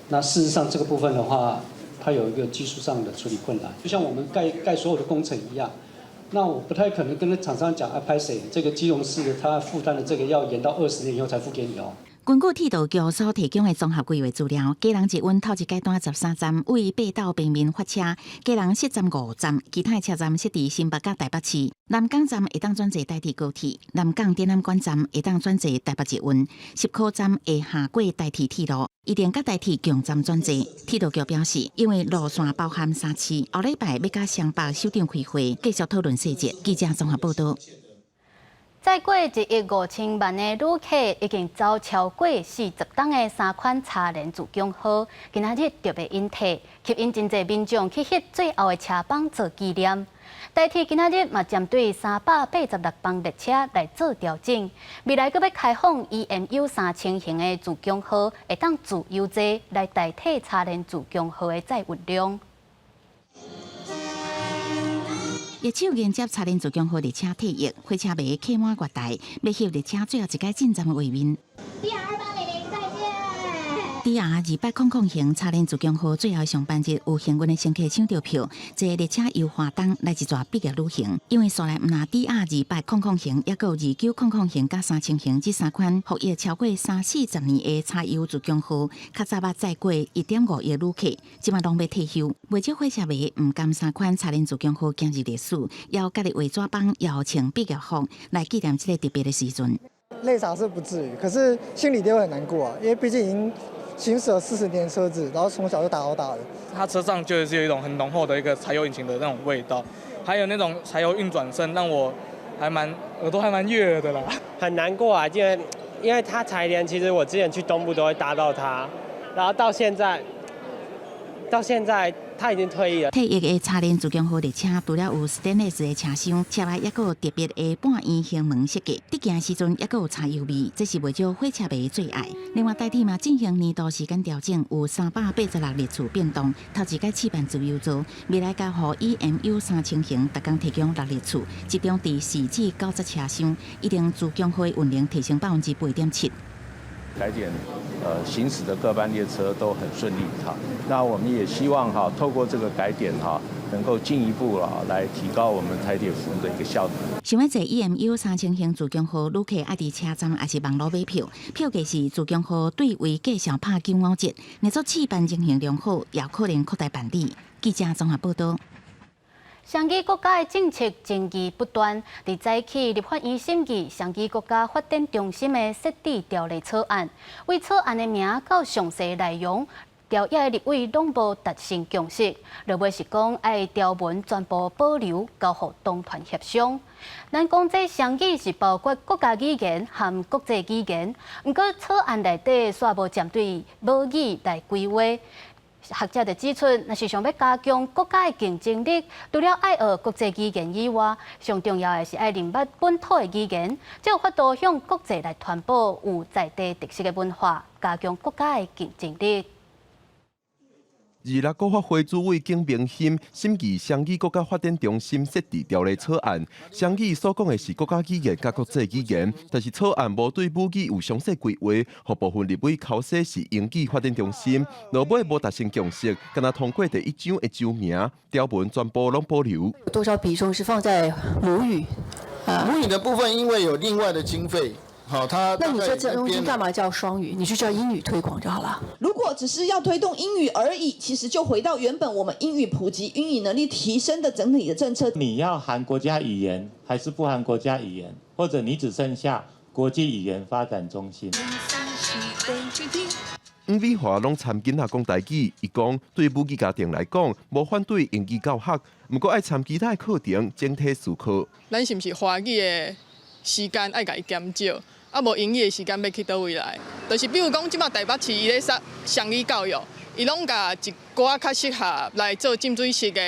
那事實上這個部分的話，它有一個技術上的處理困難，就像我們蓋所有的工程一樣。那我不太可能跟廠商講啊，歹勢，這個基隆市他負擔的這個要延到20年以後才付給你哦。根據鐵道局所提供的綜合規劃資料，基隆捷運頭一階段13站為八鬥平面發車，基隆設站5站，其他的車站設佇新北佮台北市。南港站會當轉坐台鐵高鐵，南港展覽館站會當轉坐台北捷運，十箍站會下過台鐵鐵路，一定佮台鐵共站轉坐。鐵道局表示，因為路線包含三市，後禮拜欲佮雙北首長開會，繼續討論細節。記者綜合報道。載過1億5千萬的旅客，已經走超過40冬的三款柴聯自強號，今仔日著欲引退，吸引真濟民眾去翕最後的車班做紀念。台鐵今仔日嘛針對386班列車來做調整，未來閣欲開放 EMU 3000型的自強號，會當自由坐來代替柴聯自強號的載運量。一手迎接柴聯自強號列車退役，火車迷客滿月台，欲翕列車最後一擺進站的畫面。 DR 2800再見。 DR 2800型柴聯自強號最後上班日，有幸運的乘客搶著票，坐列車遊華東來一逝畢業旅行。因為紲來毋但 DR 2800型，抑閣有2900型佮3000型這三款服役超過三四十年的柴油自強號，較早捌載過1.5億旅客，這馬攏欲退休。袂少火車迷毋甘三款柴聯自強號行入歷史，猶家己畫紙枋，猶穿畢業服來紀念這個特別的時陣。淚灑是不至於，可是心裡都會很難過啊，因為畢竟已經行駛了40年車子，然後從小就搭到大了。它車上就是有一種很濃厚的一個柴油引擎的那種味道，還有那種柴油運轉聲，讓我還蠻耳朵還蠻悅耳的啦。很難過啊，因為它柴聯，其實我之前去東部都會搭到它，然後到現在他已經退役了。退役的柴聯自強號列車，除了有ステンレス的車廂，車內抑閣有特別的半圓形門設計。佇行的時陣，抑閣有柴油味，這是袂少火車迷的最愛。另外，台鐵嘛進行年度時間調整，有386列次變動。頭一擺試辦自由座，未來共予 EMU 3000型，逐工提供6列次，集中佇4至9節車廂，一定自強號的運能提升8.7%。改點行駛的各班列車都很順利哈。那我們也希望哈，透過這個改點哈，能夠進一步啊來提高我們台鐵服務的一個效能。想欲坐 EMU 3000型自強號，旅客愛佇車站抑是網路買票，票價是自強號對位價上拍95折。若做試辦情形良好，也可能擴大辦理。記者綜合報道。雙語國家的政策爭議不斷，佇早起立法院審議雙語國家發展中心的設置條例草案，為草案的名到詳細內容，朝野的立委攏無達成共識。落尾是講愛條文全部保留，交予黨團協商。咱講這雙語是包括國家語言和國際語言，毋過草案內底煞無針對母語來規劃。學者就指出，若是想欲加強國家的競爭力，除了愛學國際語言以外，上重要的是愛認捌本土的語言，才有法度向國際來傳播有在地特色的文化，加強國家的競爭力。二六國發會主委景明欣審議雙語國家發展中心設置條例草案，雙語所講的是國家語言佮國際語言，但是草案無對母語有詳細規劃，予部分立委剾洗是英語發展中心，落尾無達成共識，干焦通過第一章的章名條文全部攏保留。多少比重是放在母語？母語的部分，因為有另外的經費。好，他那你這這東西幹嘛叫雙語？你就叫英語推廣就好了。如果只是要推動英語而已，其實就回到原本我們英語普及、英語能力提升的整體的政策。你要含國家語言還是不含國家語言？或者你只剩下國際語言發展中心？黃美華攏參囡仔講台語，伊講對母語家庭來講，無反對英語教學，毋過愛參其他的課程整體思考。咱是毋是華語的時間愛共伊減少？啊，無英語的時間欲去佗位來？就是比如講，這馬台北市伊咧設雙語教育，伊攏共一寡較適合來做浸水式的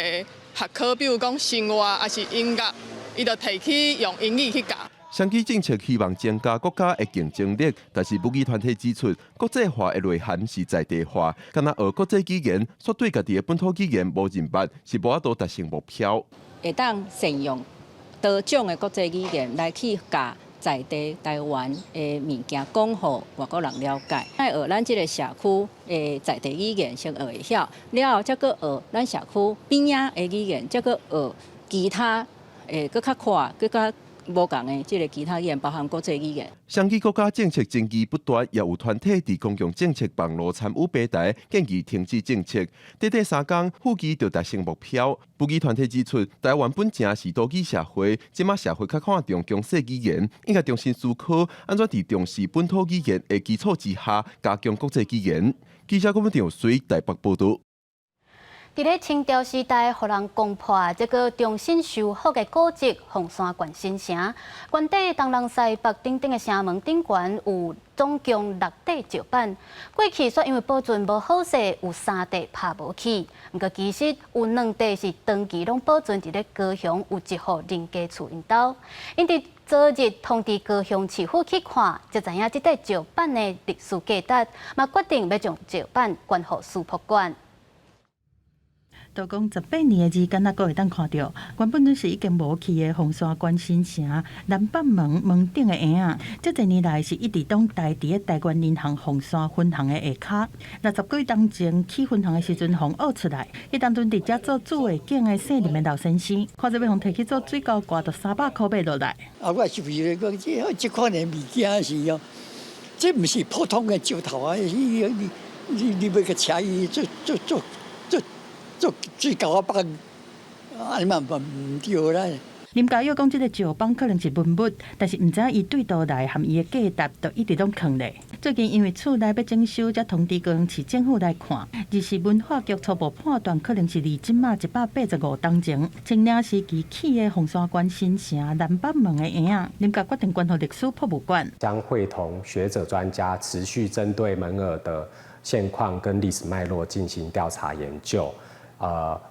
學科，比如講生活抑是音樂，伊就提去用英語去教。雙語政策希望增加國家的競爭力，但是母語團體指出，國際化的內涵是在地化，干焦學國際語言，卻對家己的本土語言無認捌，是無法度達成目標。會當善用多種的國際語言來去教。在地台灣的物件講予外國人了解。愛學咱這个社區的在地語言先學會曉，了後才閣學咱社區邊仔的語言，才閣學其他會閣較闊、閣較無仝的這个其他語言，包含國際語言。雙語國家政策爭議不斷，也有團體佇公共政策網路參與平台，建議停止政策。短短3工，附議就達成目標。附議團體指出，台灣本正是多語社會，這馬社會較看重強勢語言，應該重新思考，按怎佇重視本土語言的基礎之下，加強國際語言。記者郭文水台北報導。佇咧清朝時代，予人攻破這个重新修復的古蹟鳳山縣新城，縣底東南西北等等的城門頂懸有總共六塊石板，過去煞因為保存無好勢，有三塊拍無去。毋過其實有兩塊是長期攏保存佇咧高雄，有一戶人家厝𪜶兜。𪜶佇昨日通知高雄市府去看，才知影這塊石板的歷史價值，嘛決定欲將石板捐予史博館。都講18年的時間，猶閣會當看著，原本攏是已經無去的鳳山縣新城南北門門頂的欑仔，這濟年來是一直攏待佇咧台灣銀行鳳山分行的下跤。60幾冬前起分行的時陣，予挖出來，彼當陣佇遮做主會景的姓林的老先生，看著欲予提去做水溝蓋，就300箍買落來。啊，我是為了講這這款的物件是哦，這毋是普通的石頭啊！你你你你欲共請伊做做做做做水溝仔放，按呢嘛毋對啦。林家友講，這个石板可能是文物，但是毋知伊對佗來和伊的價值，就一直攏囥咧。最近因為厝內欲整修，才通知高雄市政府來看。而是文化局初步判斷，可能是離這馬185冬前，清領時期起的鳳山縣新城南北門的欑仔，林家決定捐予歷史博物館。將會同學者專家持續針對門額的現況跟歷史脈絡進行調查研究。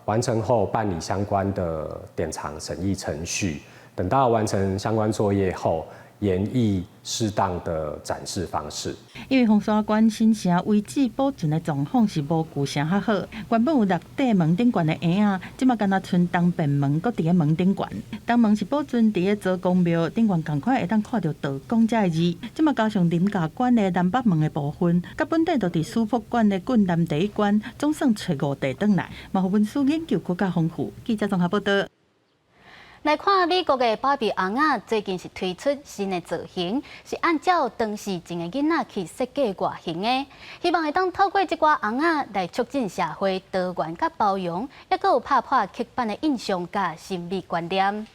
完成後辦理相關的典藏審議程序，等到完成相關作業後，研議適當的展示方式。因為鳳山縣新城遺址保存的狀況是無舊城較好，原本有六塊門頂懸的欑仔，這馬干焦賰東便門閣佇咧門頂懸。東門是保存佇咧周公廟頂懸，仝款會當看著道光這个字。這馬加上林家館的南北門的部分，佮本底就佇史博館的郡南第一館，總算揣五塊轉來，嘛予文史研究閣較豐富。記者綜合報導。來看美國的芭比尪仔，最近是推出新的造型，是按照當時前的囡仔去設計外形的，希望會當透過這寡尪仔來促進社會多元佮包容，抑閣有拍破刻板的印象佮審美觀念。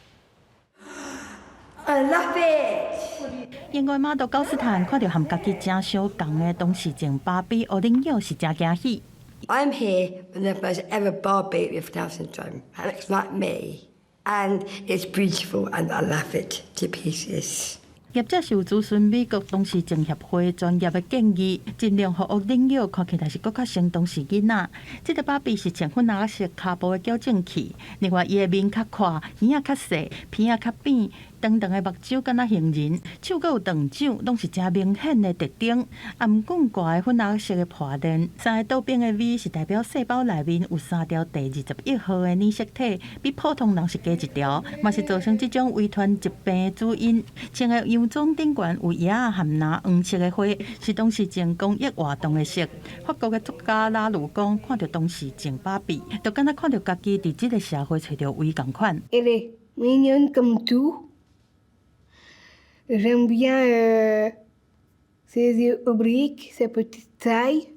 I love it。英國馬豆高斯坦看著和家己誠相仝的當時前芭比烏人形是誠驚喜。 I'm here with the first ever Barbie with Down syndrome, and looks like me. And it's beautiful, and I love it to pieces. 業者是有諮詢美國唐氏症協會專業的建議，盡量予烏人形看起來是閣較像唐氏囡仔。這个芭比是穿粉紅色跤步的矯正器，另外伊的面較闊，耳仔較細，鼻仔較扁，長長的目睭敢若杏仁，手閣有長掌，攏是誠明顯的特徵。啊，毋過掛的粉紅色的破鏈，三个倒邊的 V 是代表細胞內面有三條第21號的染色體，比普通人是加一條，嘛是造成這種遺傳疾病的主因。穿的洋裝頂懸有葉仔和藍黃色的花，是唐氏症公益活動的色。法國的作家拉魯講，看著唐氏症芭比，就敢若看著家己佇這个社會揣著位仝款。 Elle est mignonne comme tout. J'aime bien ses yeux obliques, sa petite taille.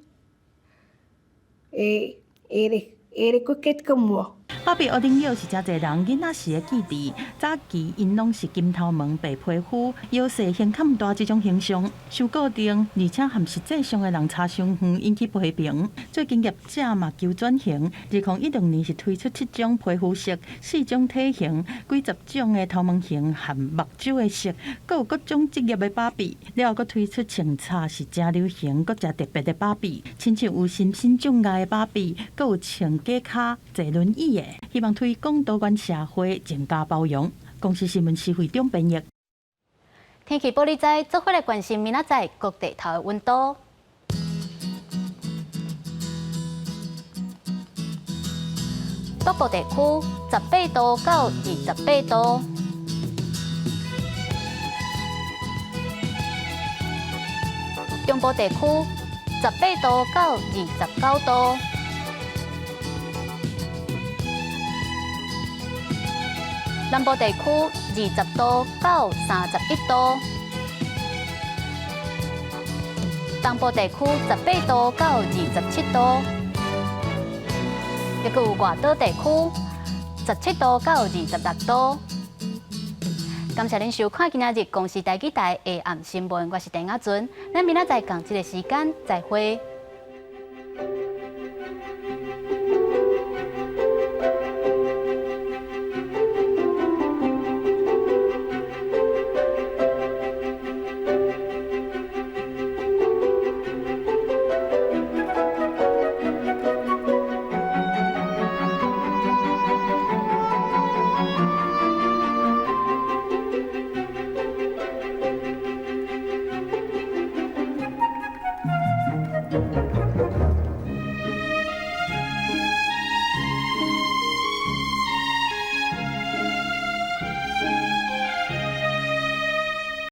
Et elle est coquette comme moi. 芭比烏人形是誠濟人囡仔時的記憶。早期𪜶攏是金頭毛、白皮膚、腰細、胸較毋大這種形象，受固定，而且和實際上的人差傷遠，引起批評。最近業者嘛求轉型，2016年是推出七種皮膚色、四種體型、幾十種的頭毛型和目睭的色，閣有各種職業的芭比。了後閣推出穿插是誠流行、閣誠特別的芭比，親像有身心障礙的芭比，閣有穿假跤、坐輪椅的。希望推廣多元社會，增加包容。公視新聞施惠中編譯。天氣報你知，做伙來關心明仔載各地頭的溫度。北部地區18度到28度，中部地區18度到29度，南部地區20度到31度，東部地區18度到27度，抑閣有外島地區17度到26度。感謝恁收看今仔日公視台語台下暗新聞，我是鄭亞尊，咱明仔載仝這个時間再會。